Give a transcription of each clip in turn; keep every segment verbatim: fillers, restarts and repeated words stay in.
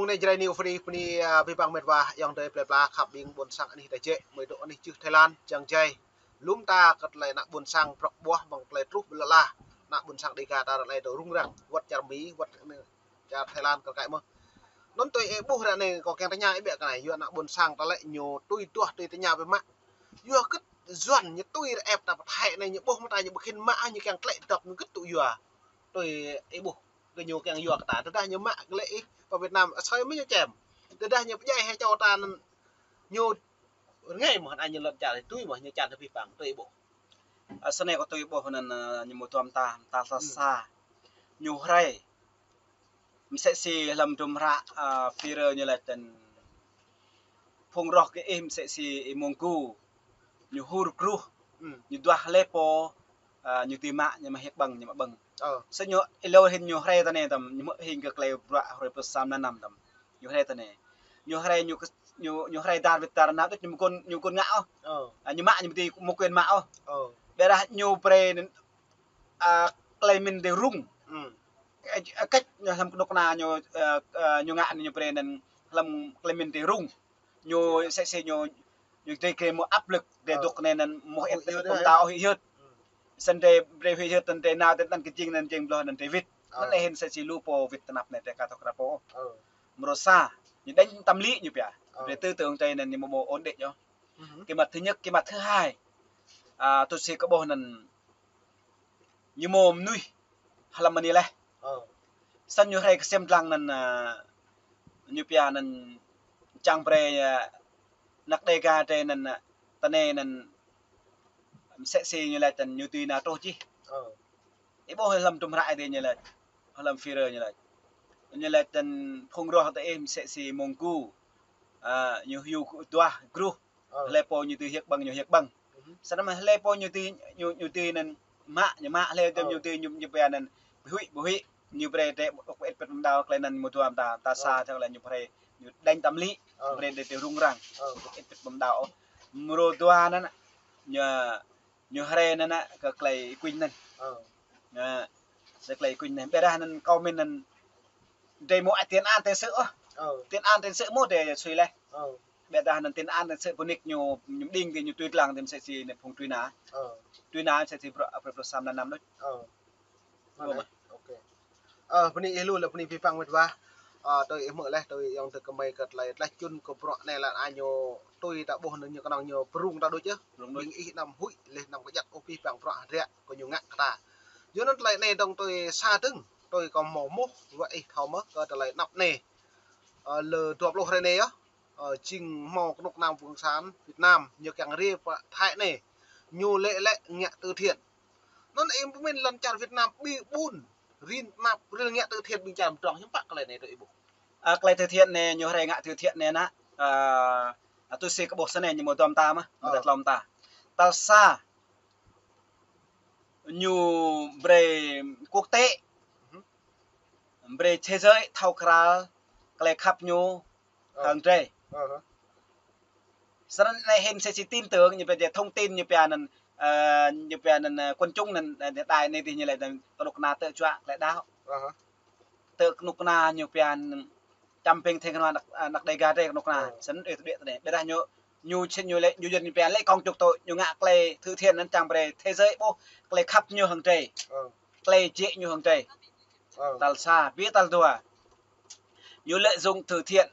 Anai Jrai News Free, bơni, a, abih bang met wa, ayŏng adơi plơi pla khăp ƀing ƀôn sang anih ta jĕ, mơi dŏ anih čư̆ Thái Lan, jang jai. Lŏm ta kơ tơlơi ană ƀôn sang prŏk ƀuah, ƀơ̆ng tơlơi truh ƀơi lŏn ala, ană ƀôn sang Dêga ta ră anai dŏ rŭng răng, wơ̆t čar Mi, wơ̆t čar Thái Lan kơ kăi mơ̆n. Anŭn tui ih ƀuh ră anai kâo kiăng tơña ih biă kơ anai, yua ană ƀôn sang ta lĕ ñu tui duah, tui tơña biă mă. Yua hơget Yuan ñu tui rơep ta pơthai anai, ñu ƀuh mơta ñu ƀu khĭn mă, ñu kiăng tlĕ dŏp, hơget tŭ yua. Tui ih ƀuh, kơ ñu kiăng yua kơ ta, tơdah ñu mă kơ lĕ ih pơ Việt Nam, asơi mơ̆ ñu čem. Tơdah ñu pơdjai hĭ čô ta anŭn, ñu rơngai mơ̆n, anai ñu lŏn čar, tui mơ̆n, ñu čan abih bang, tui ih ƀuh. A, sơnai kâo tui ih ƀuh anŭn, a, ñu mơ̆ duăm ta, ta sa sa. Ñu hrơi. Msĕ si hlăm tum hră, a, Führer ñu laĭ tơ̆n phung roh kơ ih msĕ si ih mông gu. Ñu hur gruh. Ñu duah hlơi pô, a, ñu tui mă, ñu mă hiăk ƀơ̆ng, ñu mă ƀơ̆ng. Sĭt ñu ih lŏ hĭn ñu hrơi tơnai tơ̆m, ñu mơ̆ hing kơ tơlơi bruă hrơi pluh sa mơnam năm tơ̆m. Ñu hrơi tơnai. Ñu hrơi ñu kơ, ñu, ñu hrơi dar wĭt dar nao đôč ñu mơkŏn, ñu mơkŏn ngă ôh. A, ñu mă ñu mơ̆ tui mơkŏn mă ôh. Ƀiădah ñu brơi anŭn, a, tơlơi mĭn tui rŭng. Kĕč, kĕč ñu hlăm kơnuk kơna ñu, a, a, ñu ngă anai ñu brơi anŭn hlăm tơlơi mĭn tui rŭng. Ñu msĕ si ñu, ñu tui kơ mơ̆ áp lực, drei dŏ anai anŭn mơ̆ ĕp ĕp pơm đao hĭ hyưt. Sĭt drei brơi hĭ hyưt anŭn drei nao tơ̆n anŭn kơ jing anŭn jing ƀlŏh anŭn drei wĭt. Anŭn lĕ hĭn msĕ si lu pô wĭt tơnap anai drei ka tŏk krăp ôh. Mrô sa, ñu đánh tâm lý ñu pia. Drei tư tưởng drei anŭn ñu mơ̆ ƀu ổn định ñu. Cái mặt thứ nhất, cái mặt thứ hai. A, tui si kâo ƀuh anŭn ñu mơ̆ mơnuih hlăm mơni leh. Sĭt ñu hrơi kơsem dlăng anŭn, a, ñu pia anŭn čang brơi, a, ană Dêga drei anŭn, a, tơnai anŭn msĕ si ñu laĭ tơ̆n ñu tui nao truh čih. Ih ƀuh hlăm tum hră ih tui ñu laĭ, hlăm Führer ñu laĭ. Ñu laĭ tơ̆n phung roh tơ ih msĕ si mông gu. A, ñu hyu duah gruh. Hlơi pô ñu tui hiăk ƀơ̆ng, ñu hiăk ƀơ̆ng. Sĭt mơ̆ hlơi pô ñu tui, ñu, ñu tui anŭn mă, ñu mă, hlơi dơ̆m ñu tui ñu, ñu pia anŭn ƀu huĭ, ƀu huĭ. Ñu brơi drei ƀu ĕp ĕp pơm đao tơlơi anŭn mơ̆ duăm ta, ta sa tơlơi ñu brơi, ñu đánh tâm lý. Brơi drei tui rŭng răng. Ƀu ĕp ĕp pơm đao ôh. Mrô dua anŭn, ñu, ñu hrơi anŭn kơ tơlơi kuñ anŭn. Kơ tơlơi kuñ anŭn. Ƀiădah anŭn kâo mĭn anŭn drei mơ̆ ai tiền án tiền sự ôh. Tiền án tiền sự mơ̆ drei sui leh. Ƀiădah anŭn tiền án tiền sự pơnik ñu, ñu mđing kơ ñu tui dlăng tơ̆m msĕ si anŭn phung truy nã. Truy nã msĕ si bruă, bruă, bruă sa mơnam năm đôč. Ơ, bơni ih lu lĕ bơni abih bang met wa. Ơ, tui ih hmư̆ leh, tui ayŏng adơi kơmơi kơ tơlơi tlaih čun kơ bruă anai lĕ anai ñu tui ta ƀuh anŭn ñu kơnơ̆ng ñu pơrŭng ta đôč yơh. Ƀing ih anăm huĭ leh anăm kơjăp ôh abih bang bruă hơdră kơ ñu ngă kơ ta. Yua anŭn tơlơi anai dơ̆ng tui sa dơ̆ng, tui kâo hmâo hmư̆, wơ̆t ih thâo mơ̆ kơ tơlơi anăp anai. Ơ, lơ dua pluh hrơi anai yơh. Ơ, jing hmâo kơnuk kơna Cộng sản Việt Nam, ñu kiăng rai pơ Thái anai. Ñu lĕ lĕ ngă từ thiện. Anŭn ih pơmĭn lŏn čar Việt Nam ƀing ƀun, rin tơnap, rin ngă từ thiện ƀing čar pơdrŏng hiư̆m pă tơlơi anai tui ih ƀuh. A, tơlơi từ thiện anai, ñu hrơi ngă từ thiện anai ană, a, a, tui si kâo ƀuh sơnai ñu mơ̆ duăm ta mơ̆, mơ̆ ta tlŏm ta. Tal sa, ñu brơi quốc tế, brơi thế giới thâo krăn tơlơi khăp ñu hăng drei. Sĭt anai hĭn msĕ si tin tưởng ñu pia thông tin ñu pia anŭn, ơ, ñu pia anŭn, ơ, quần chúng anŭn, ơ, đài anai tih ñu laĭ tơ̆n kơnuk kơna tơ čuă tơlơi đaŏ. Tơ kơnuk kơna ñu pia anŭn čăm ping theng kơnua anăk, anăk Dêga drei kơnuk kơna. Sĭt ih tơbiă tơnai. Ƀiădah ñu, ñu sĭt ñu lĕ, ñu Yuan ñu pia lĕ kông trục tội, ñu ngă tơlơi từ thiện anŭn čang brơi thế giới ƀuh tơlơi khăp ñu hăng drei. Tơlơi jĕ ñu hăng drei. Tal sa, ƀiă tal dua. Ñu lợi dụng từ thiện.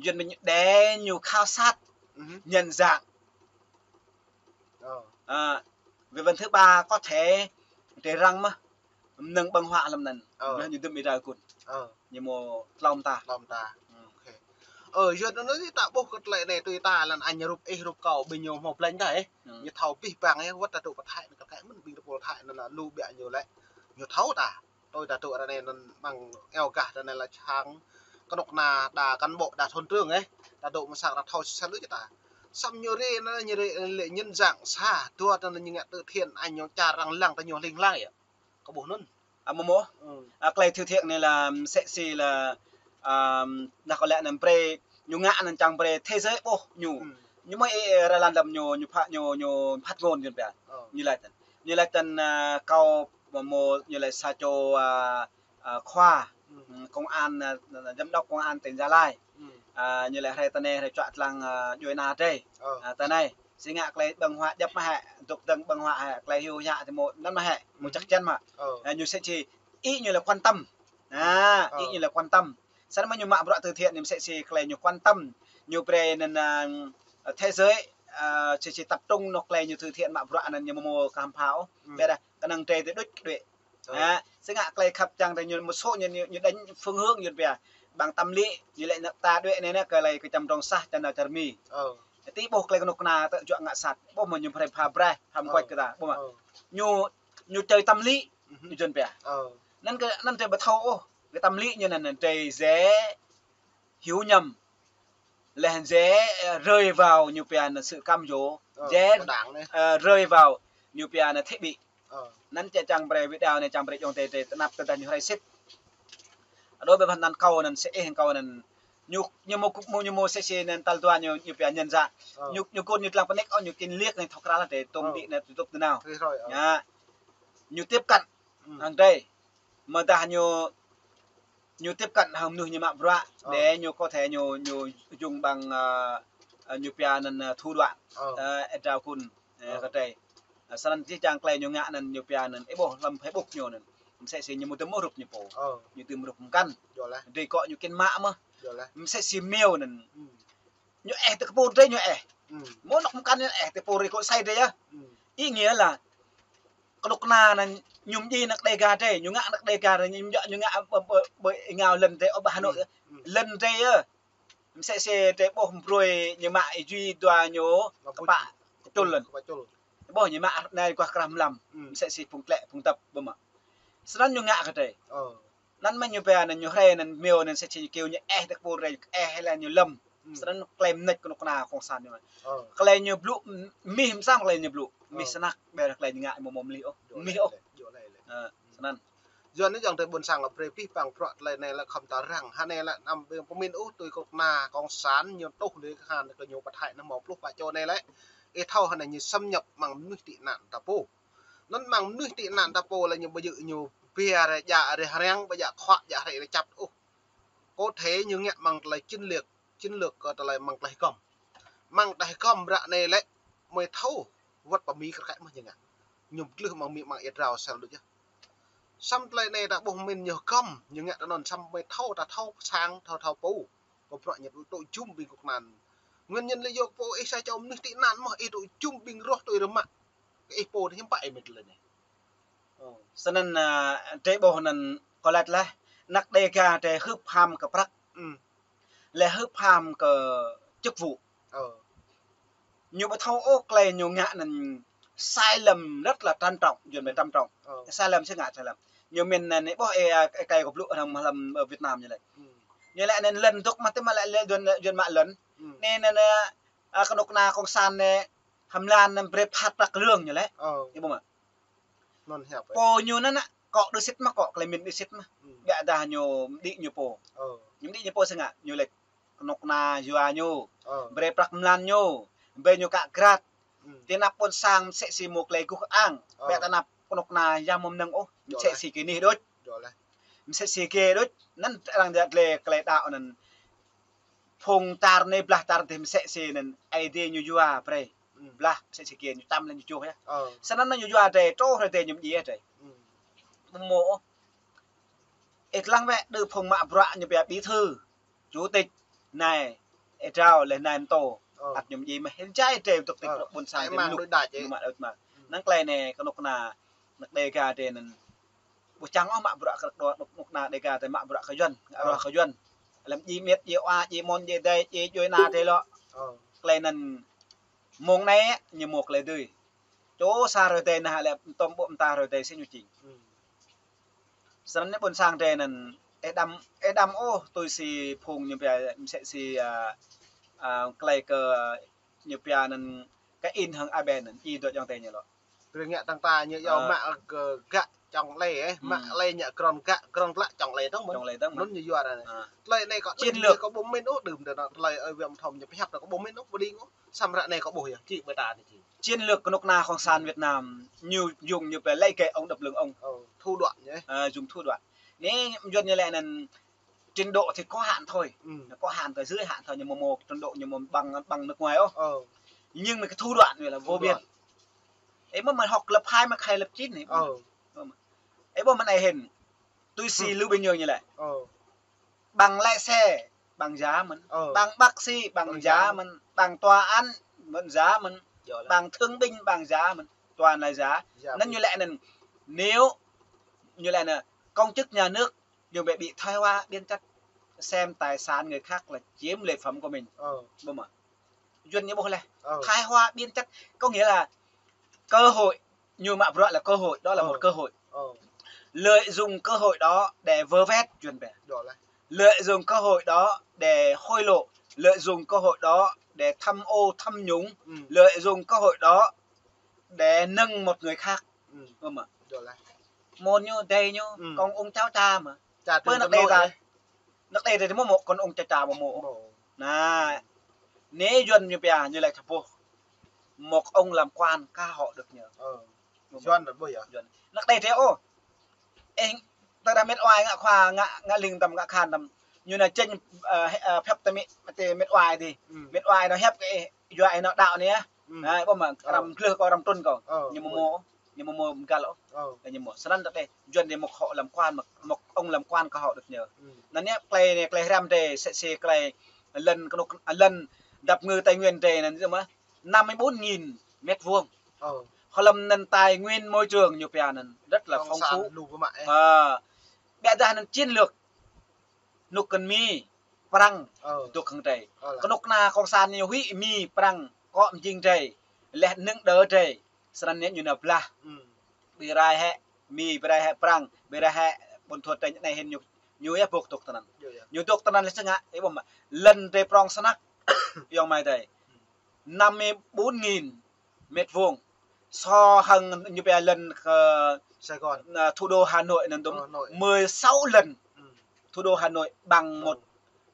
Yuan mĭn đe ñu khảo sát, nhận dạng. À, về phần thứ ba có thể drei răng mơ̆ mơnơ̆ng ƀơ̆ng huă lăm anŭn. Ƀiădah ñu dŭm ih dra kŭn. Ñu mơ̆ tlŏm ta. Tlŏm ta. Ơ, Yuan anŭn ta ƀuh kơ tơlơi anai tui ta lăn anh rup ih rup kâo ƀing ñu hmâo plĕnh ta ih. Ñu thâo abih bang ih, wơ̆t ta dŏ pơ Thái anŭn kơ kăi mơ̆n ƀing tơpul Thái anŭn lu biă ñu lĕ. Ñu thâo ta. Tui ta dŏ ră anai anŭn mơ̆ng eo gah ră anai lĕ čang kơnuk kơna đa cán bộ đa thôn trưởng ih. Ta dŏ mơ̆ng sang ta thâo sa lu či ta. Săm ñu rai anŭn ñu rai lĕ nhận dạng sa, dua anŭn ñu ngă từ thiện anh ñu čar arăng lăng ta ñu hling hlang yơh. Kâo ƀuh anŭn. A, mơ̆ mơ̆. A, tơlơi từ thiện anai lĕ msĕ si lĕ, a, đah kâo lĕ anŭn brơi, ñu ngă anŭn čang brơi thế giới ƀuh ñu. Ñu mơ̆ ih, ih, ră lăn lăm ñu, ñu phat, ñu, ñu phat ngôn ñu pia. Ñu laĭ tơ̆n. Ñu laĭ tơ̆n, a, kâo mơ̆ ñu laĭ sa čô, a, a, khua. Công an, à, giám đốc công an tỉnh Gia Lai. Ừ. À, ñu lĕ hrơi tơ anai, hrơi čuă tơlang, à, djuai ania tơ anai. Ờ. À, tơ anai, si ngă tơlơi ƀơ̆ng huă djŏp mơ̆ hĕ, dŏ dơ̆ng ƀơ̆ng huă hĕ, tơlơi hyu hiă tơ mơ̆, anŭn mơ̆ hĕ, mơ̆, ừ, chắc chắn mơ̆. Ờ. À, ñu sĕ si, ih ñu lĕ quan tâm. À, ih, ờ, ñu lĕ quan tâm. Săn mơ̆ ñu mă bruă từ thiện ñu mơ̆ sĕ si tơlơi ñu quan tâm. Ñu brơi anŭn, à, thế giới, à, sĕ si tập trung nŏk tơlơi ñu từ thiện mă bruă anŭn ñu mơ̆ mơ̆ kơ hăm phao. Ừ. Ƀiă dah, kơnơ̆ng drơi tơ đôč kơ đuaĭ. Ờ. À, si ngă tơlơi khăp čang tơ ñu mơ̆ sô ñu, ñu, ñu đánh phương hướng ñu ƀiă. Bằng tâm lý, ñu lĕ năp ta đuaĭ anai nă kơ tơlơi kơ čăm trong sah čăm nao čar Mi. Ờ. Tơ ƀuh tơlơi kơnuk kơna tơ juă ngă sat. Ƀuh mơ̆ ñu phrê pha brơi, hăm, ờ, kuăč kơ ta. Ƀuh mơ̆. Ờ. Ñu, ñu chơi tâm lý, ừ, ñu jơ̆n ƀiă. Ờ. Anŭn kơ, anŭn drơi ƀu thâo ôh, kơ tâm lý ñu anŭn, anŭn drơi dễ hiểu nhầm. Lĕ dễ, ờ, rơi vào ñu pia anŭn sự cám dỗ. Ờ, dễ, kơ đảng anai, ờ, rơi vào ñu pia anŭn thiết bị. Ờ. Anŭn či čang brơi video anai čang brơi djŏng tê tê tơnap tơdah ñu hrơi sĭt. Đối với bản thân kâo anŭn sĕ ih kâo anŭn ñu, ñu mơ̆ kŭp mơ̆ ñu mơ̆ sĕ si anŭn tal dua ñu, ñu pia nhân dạng. Ờ. Ñu, ñu kŭn ñu tơlang pơnik, ơ, ñu kin liek anai thŏk kral tê tôm, ờ, đĭ anai tơtŭp tơnao. Thế rồi, ờ. Ñu, ñu tiếp cận, ừ, hăng drơi. Mơ̆ dah ñu, ñu tiếp cận hăng mơnuih ñu mă bruă, ờ, để ñu có thể ñu, ñu dùng bằng, ờ, ờ, ñu pia anŭn, ờ, thủ đoạn, ờ, ĕ drao kŭn, ĕ, ờ, kơ drơi. Ờ, săn anŭn či čang tơlơi ñu ngă anŭn ñu pia anŭn, ih ƀuh lăm Facebook ñu anŭn. Mơ̆ sĕ si ñu mơ̆ tơm rup ñu pô. Ờ. Ñu tơm rup mơkăn. Yơh lah. Drơi kơ ñu kin mă mơ̆. Yơh lah. Mơ̆ sĕ si meo anŭn. Hmm. Ñu eh tơ kơ pô drơi ñu eh. Hmm. Mơ̆ nŏk mơkăn ñu eh tơ pô drơi kơ sai drơi yơh. Hmm. Ý nghĩa là kơnuk kơna anŭn ñu mơ̆ djai anăk Đêga drơi, ñu ngă anăk Đêga drơi, ñu mơ̆ djai, ñu ngă ƀơi, ƀơi, ƀơi ih ngao lŏn drơi, ơ, ƀơi Hà Nội. Hmm. Lŏn drơi yơh. Mơ̆ sĕ si drơi ƀuh brơi ñu mă ih jui dua ñu kơpă čul lŏn. Kơpă čul. Ƀuh ñu mă anai kuah krah mlam. Hmm. Mơ̆ sĕ si phung tlĕ, phung tơp, ƀuh mơ̆. Săn anŭn ñu ngă kơ drơi. Ờ. Anŭn mơ̆ ñu pia anŭn ñu hrơi anŭn meo anŭn sĕ si ñu kơyâo ñu eh tơ kơ pô drơi, eh lĕ ñu lŏm. Hmm. Săn anŭn tơlơi mơneč kơnuk kơna kông san ñu mơ̆. Ờ. Tơlơi ñu blŭ, mih mơ̆ săn tơlơi ñu blŭ. Mih, ờ, snăk, ƀiă dah tơlơi ñu ngă mơ̆ mơ̆ mơlih ôh. Mih ôh. Yơh lah, yơh lah. Ờ, săn anŭn. Yua anŭn yơh tơlơi ƀôn sang ƀrơi pih păng prăk tơlơi anai lĕ khŏm ta răng. Hơnai lĕ anăm ƀing pơmĭn ôh tui kơnuk kơna kông san ñu tuh lĕ kơ hăng kơ ñu pơthai anŭn mơ̆ pluh pă čô anai lĕ. Ih thâo hơnai ñu xâm nhập mơ̆ng mơnuih tị nạn ta pô. Anŭn mơ̆ng mơnuih tị nạn ta pô lĕ ñu ƀu djơ̆ ñu ƀiă ră djă ră hriăng ƀu djă khuă djă hrĕ ră čăp ôh. Có thể ñu ngă mơ̆ng tơlơi chiến lược, chiến lược kơ tơlơi mơ̆ng tơlơi gŏm. Mơ̆ng tơlơi gŏm ră anai lĕ mơi thâo wơ̆t pơ Mi kơ kĕ mơ̆ ñu ngă. Ñu glưh mơ̆ng Mi mơ̆ng ia drao sel đôč yơh. Săm tơlơi anai ta ƀuh mĭn ñu gŏm, ñu ngă tơ anŭn săm mơi thâo ta thâo sang, thâo thâo pô. Kơ bruă ñu tŭ jum ƀing kơnuk kơna. Nguyên nhân lý do pô ih sa čô mơnuih tị nạn mơ̆ ih tŭ jum ƀing roh tui rơmă. Kơ ih pô anai hiư̆m pă ih mĭn tơlơi anai. Ơ, săn anŭn, à, drơi ƀuh anŭn kơ lăt lah, anăk Đêga drơi hưp ham kơ prăk. Ừ. Lĕ hưp ham kơ chức vụ. Ờ. Ñu ƀu thâo ôh tơlơi ñu ngă anŭn sai lầm rất là trầm trọng, Yuan mơi trầm trọng. Ờ. Sai lầm sĭt ngă sai lầm. Ñu mĭn anai ƀuh ê, ê, tơlơi kơ blŭ hăng mơ̆ lăm, ơ, Việt Nam ñu lĕ. Ừ. Ñu lĕ anŭn lŏn dŏ mă tơ mă lĕ, lĕ Yuan, Yuan mă lŏn. Ừ. Anai, anai, anai, à, kơnuk kơna kông san anai, hăm lan anŭn brơi phat prăk rơ̆ng ñu lĕ. Ờ. Ih ƀuh mơ̆. Anŭn hiăp, ơ. Pô ñu anŭn nă, kơ đơ sĭt mơ̆, kơ tơlơi mĭn đơ sĭt mơ̆. Hmm. Ƀiă dah ñu đĭ ñu pô. Ơ. Ñu đĭ ñu pô sĭt ngă, ñu lĕ kơnuk kơna yua ñu. Ơ. Brơi prăk mlan ñu, brơi ñu kă grat. Hmm. Tơ anăp ƀôn sang mơ̆ sĕ si mơ̆ tơlơi guh ang. Ơ. Ƀiă tơ anăp kơnuk kơna yang mơ̆ mơnơ̆ng ôh, mơ̆ sĕ si kơ anih đôč. Mơ̆ sĕ si kơ đôč, anŭn arăng djă tơlơi, tơlơi đaŏ anŭn. Phung tar anai blah tar adih mơ̆ sĕ si anŭn Aê Diê ñu yua brơi. Hmm. Blah mơ̆ sĕ si kơ ñu čăm lĕ ñu čuh yơh. Ơ. Săn anŭn ñu yua drơi, truh hrơi drơi ñu mơ̆ djai drơi. Hmm. Ƀu mơ̆ ôh. Ih lăng wơ̆t đơ phung mă bruă ñu pia bí thư, chủ tịch, anai, ih drao lĕ anai mơtô. Ơ. Ăt ñu mơ̆ djai mơ̆ hĭn jai drơi dŏ tĭp, ơ, ƀôn sang ai drơi mang mơnuk đôč đač, ơ. Ñu mă đôč mơ̆. Hmm. Anŭn tơlơi anai kơnuk kơna, anăk Đêga drơi anŭn. Ƀu čang ôh mă bruă kơ kơnuk, kơnuk kơna Đêga drơi mă bruă kơ Yuan, ơ, ruah kơ Yuan. Lăm djai amiêt, djai wa, djai mon, djai adơi, djai djuai ania drơi lŏ. Ơ. Tơlơi anŭn mơ̆ng anai ñu mơ̆ tơlơi dưi. Čô sa hrơi drơi nă lĕ tơm ƀô̆ mơta hrơi drơi sĭt ñu čing. Hmm. Săn anŭn ƀôn sang drơi anŭn ih đăm, ih đăm ôh tui si phung ñu pia mơ̆ sĕ si, à, à, tơlơi kơ ñu pia anŭn Kain hăng Abel anŭn, ih dŏ djŏng tê ñu lŏ. Brơi ngă tăng ta ñu yua, ơ, mă kơ gă čŏng lĕ, ơ, mă, hmm, lĕ ñu krŏn gă, krŏn glăk čŏng lĕ tŏng mơ̆n. Čŏng lĕ tơ̆ng mơ̆n. Anŭn ñu yua ră anai. Ơ. Tơlơi anai kơ chiến lược kơ ƀu mĭn ôh đưm đă anŭn tơlơi ơi wơ̆m thom ñu pơhiăp kơ ƀu mĭn ôh, ƀu đing ôh. Săm ră anai kơ ƀuh yơh, či ƀơi ta anai či. Chiến lược kơnuk kơna kông san Việt Nam, ñu dùng ñu pia lĕ gĕ ông đập lưng ông. Ơ, thủ đoạn ñu. Ơ, dùng thủ đoạn. Anai Yuan ñu lĕ anŭn trình độ thì có hạn thôi. Ừ. Nó có hạn thôi, dưới hạn thôi, ñu mơ̆ mơ̆ trình độ ñu mơ̆ bằng, bằng nước ngoài ôh. Ờ. Nhưng mà cái thủ đoạn này là vô biên. Thủ đoạn. Ê, mơ̆ mơ̆n học lớp hai mơ̆ khai lớp chín anai. Ờ. Ê, mơ̆ mơ̆n anai hên. Tui si Lưu Bình Nhơn ñu lĕ. Ờ. Bằng lái xe, bằng giá mơ̆n. Ờ. Bằng bác sĩ, bằng giá mơ̆n. Bằng tòa án, mơ̆n giá mơ̆n. Bằng thương binh, bằng giá mơ̆n. Toàn là giá. Giá. Anŭn ñu lĕ anŭn, nếu ñu lĕ anŭn công chức nhà nước, ñu bị, bị thoái hóa biến chất, xem tài sản người khác là chiếm lợi phẩm của mình. Ờ. Ƀu mơ̆. Yuan ñu ƀuh laih. Ờ. Thoái hóa biến chất có nghĩa là cơ hội, ñu mă bruă là cơ hội, đó là một cơ hội. Ờ. Lợi dụng cơ hội đó để vơ vét Yuan pia. Lợi dụng cơ hội đó để hối lộ, lợi dụng cơ hội đó để tham ô tham nhũng, ừ, lợi dụng cơ hội đó để nâng một người khác. Ừ. Ƀu mơ̆. Mơ̆n ñu, đơi ñu, ừ, kông ung čao ča mơ̆. Pơ anăk đơi ta. Anăk đơi ta mơ̆ mơ̆ kông ung čao ča mơ̆ mơ̆. Anai, anai Yuan ñu pia, ñu lĕ thâo ƀuh. Một ông làm quan cá hậu được nhờ. Ờ. Yuan anŭn ƀuh yơh. Yuan. Anăk đơi ta ôh. Ê, tơdah mĕt wa ngă khua, ngă, ngă ling tăm, ngă khan tăm. Ñu anai čĕng, ơ, ơ, phép tơ mĕt, tơ mĕt wa tih. Ừ. Mĕt wa anŭn hiăp kơ ih, yua ih anŭn đaŏ anai ah. Ừ. Anai, ƀuh mơ̆, răm gleh kâo, răm trŭn kâo. Ơ. Ñu mơ̆ mơ̆, ñu mơ̆ mơ̆ mơ̆ găl ôh. Ơ. Ñu mơ̆. Snăn tơdah, Yuan anai một họ làm quan mà, một ông làm quan cá hậu được nhờ. Ừ. Anŭn anai, tơlơi anai, tơlơi hrăm tơlơi, sĕ sĕ tơlơi lŏn kơnuk, lŏn dap ngư Tây Nguyên tơlơi anŭn mơ̆. Năm mươi bốn nghìn mét vuông. Ờ. Hlăm anŭn tài nguyên môi trường ñu pia anŭn rất là phong phú. Lu ƀu mă, ê. Ơ. Biă dah anŭn chiến lược. Nuk kăn Mi, Prăng, dŏ hăng drơi. Kơnuk kơna cộng sản ñu huĭ Mi, Prăng, kŏ mjing drơi. Leh nưng đơ drơi. Snăn ñu nao blah. Ƀing rai hĕ Mi, ƀing rai hĕ Prăng, ƀing rai hĕ ƀôn thuơt drơi anai hên ñu, ñu yơh ƀuh dŏ tơnăn. Ñu dŏ tơnăn lĕ sơngă, ih ƀuh mơ̆. Lŏn drơi prŏng snăk. Yŏng mai drơi. Năm mươi bốn nghìn mét vuông. So hăng ñu pia lŏn kơ Sài Gòn. Thủ đô Hà Nội anŭn dŏng. Hà Nội. Mười sáu lần. Ừ. Thủ đô Hà Nội bằng một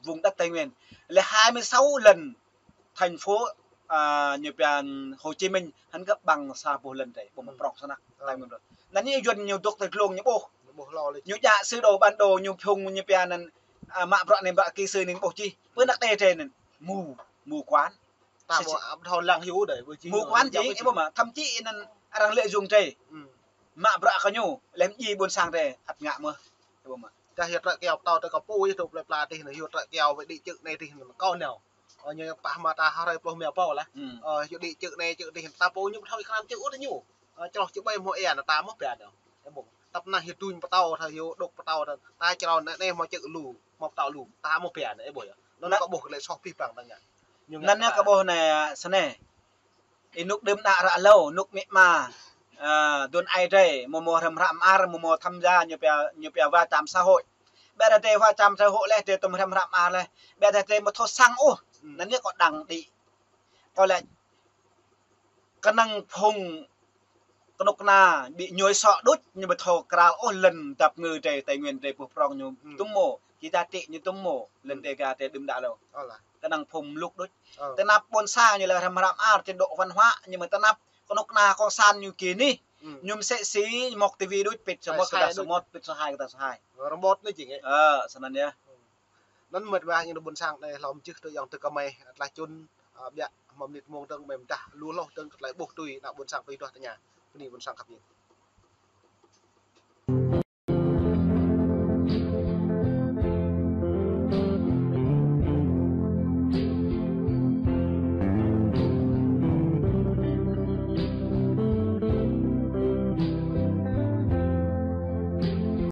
vùng đất Tây Nguyên. Lĕ hai mươi sáu lần thành phố, à, ñu pia Hồ Chí Minh, hăng găp bằng sa boh lŏn drơi, ƀuh mơ̆ prŏng snăk Tây Nguyên rồi. Anŭn anai Yuan ñu dŏ tơ glông ñu ƀuh. Ñu ƀuh lo lĕ. Ñu djă sơ đồ bản đồ ñu phung ñu pia anŭn, à, mă bruă anai mă bruă kỹ sư anai ƀuh čih. Pơ anăk đơi drơi anŭn. Mù, mù quáng. Ta ƀuh ăp thâo lăng hyu đơi, ƀuh čih. Mù quáng čih, ih ƀuh mơ̆, thậm chí anŭn arăng lợi dụng drơi. Ừ. Mă bruă kơ ñu, lĕ mjing ƀôn sang drơi, ăt ngă mơ̆. Ih ƀuh mơ̆. Dah hyu trăk keo pơtâo tơ kơ pô, ih dŏ plơi pla tih anŭn, hyu trăk keo wơ̆t đĭ čư̆ anai tih anŭn, kâo nao. Ơ, ñu pah mă ta hrơi pluh mia pô lah. Ừ. Ơ, hyu đĭ čư̆ anai, čư̆ tih, ta pô ñu ƀu thâo ih krăn čư̆ ôh tơ ñu. Ơ, čroh čư̆ ƀai mơ̆ ih anŭn ta mơ̆ pia anŭn. Ih ƀuh. Tăp anai hyu tuñ pơtâo, tơ hyu dŏ pơtâo, tơ ta čroh anai, anai mơ̆ čư̆ lu, mơ̆ pơtâo lu, ta mơ̆ pia anŭn, ih ƀuh yơh. Anŭn kâo ƀuh tơlơi soh pih păng tơ ñu. Ñu ngă. Anŭn kâo ƀuh anai, snei. Ih nuk đưm đă ră hlâo, nuk amĭ ama, ơ, đưm ai drơi, mơ̆ mơ̆ hrăm hră mơar, mơ̆ mơ̆ tham gia ñu pia, ñu pia va chạm xã hội. Biă dah drơi va chạm xã hội leh, drơi tŭm hrăm hră mơar leh. Biă dah drơi mơ̆ thâo sang ôh. Ừ. Anŭn anai kâo đang đĭ. Kâo lĕ kơnơ̆ng phung kơnuk kơna ƀing ñu sŏ đôč, ñu ƀu thâo krăn ôh lŏn dap ngư drơi, Tây Nguyên drơi ƀuh prŏng ñu, ừ, tŭm mơ̆, či ta tĭ ñu tŭm mơ̆, lŏn, ừ, drơi gah drơi đưm đă hlâo. Ơ lah. Kơnơ̆ng phung mluk đôč. Ơ. Tơnap ƀôn sang ñu lĕ hrăm hră mơar trình độ văn hóa, ñu mơ̆ tơnap kơnuk kơna cộng sản ñu kơ anih. Ừ. Ñu mơ̆ sĕ si, mŏk tivi đôč, pĭt samơ̆ kơ ta samơ̆, pĭt sơhai kơ ta sơhai. Ơ, rơmot anai jing, ê. Ơ, snăn yơh. Anŭn mĕt wa ñu ƀôn sang anai hlâo mơ̆ čih tơ yŏng tơ kơ mơi, tơlơi čun, ơ, biă, mơ̆ mơnit mông dơ̆ng mơi mơdah, lu hloh dơ̆ng kơ tơlơi ƀuh tui, ană ƀôn sang tui duah tơña. Bơni ƀôn sang khăp ñu.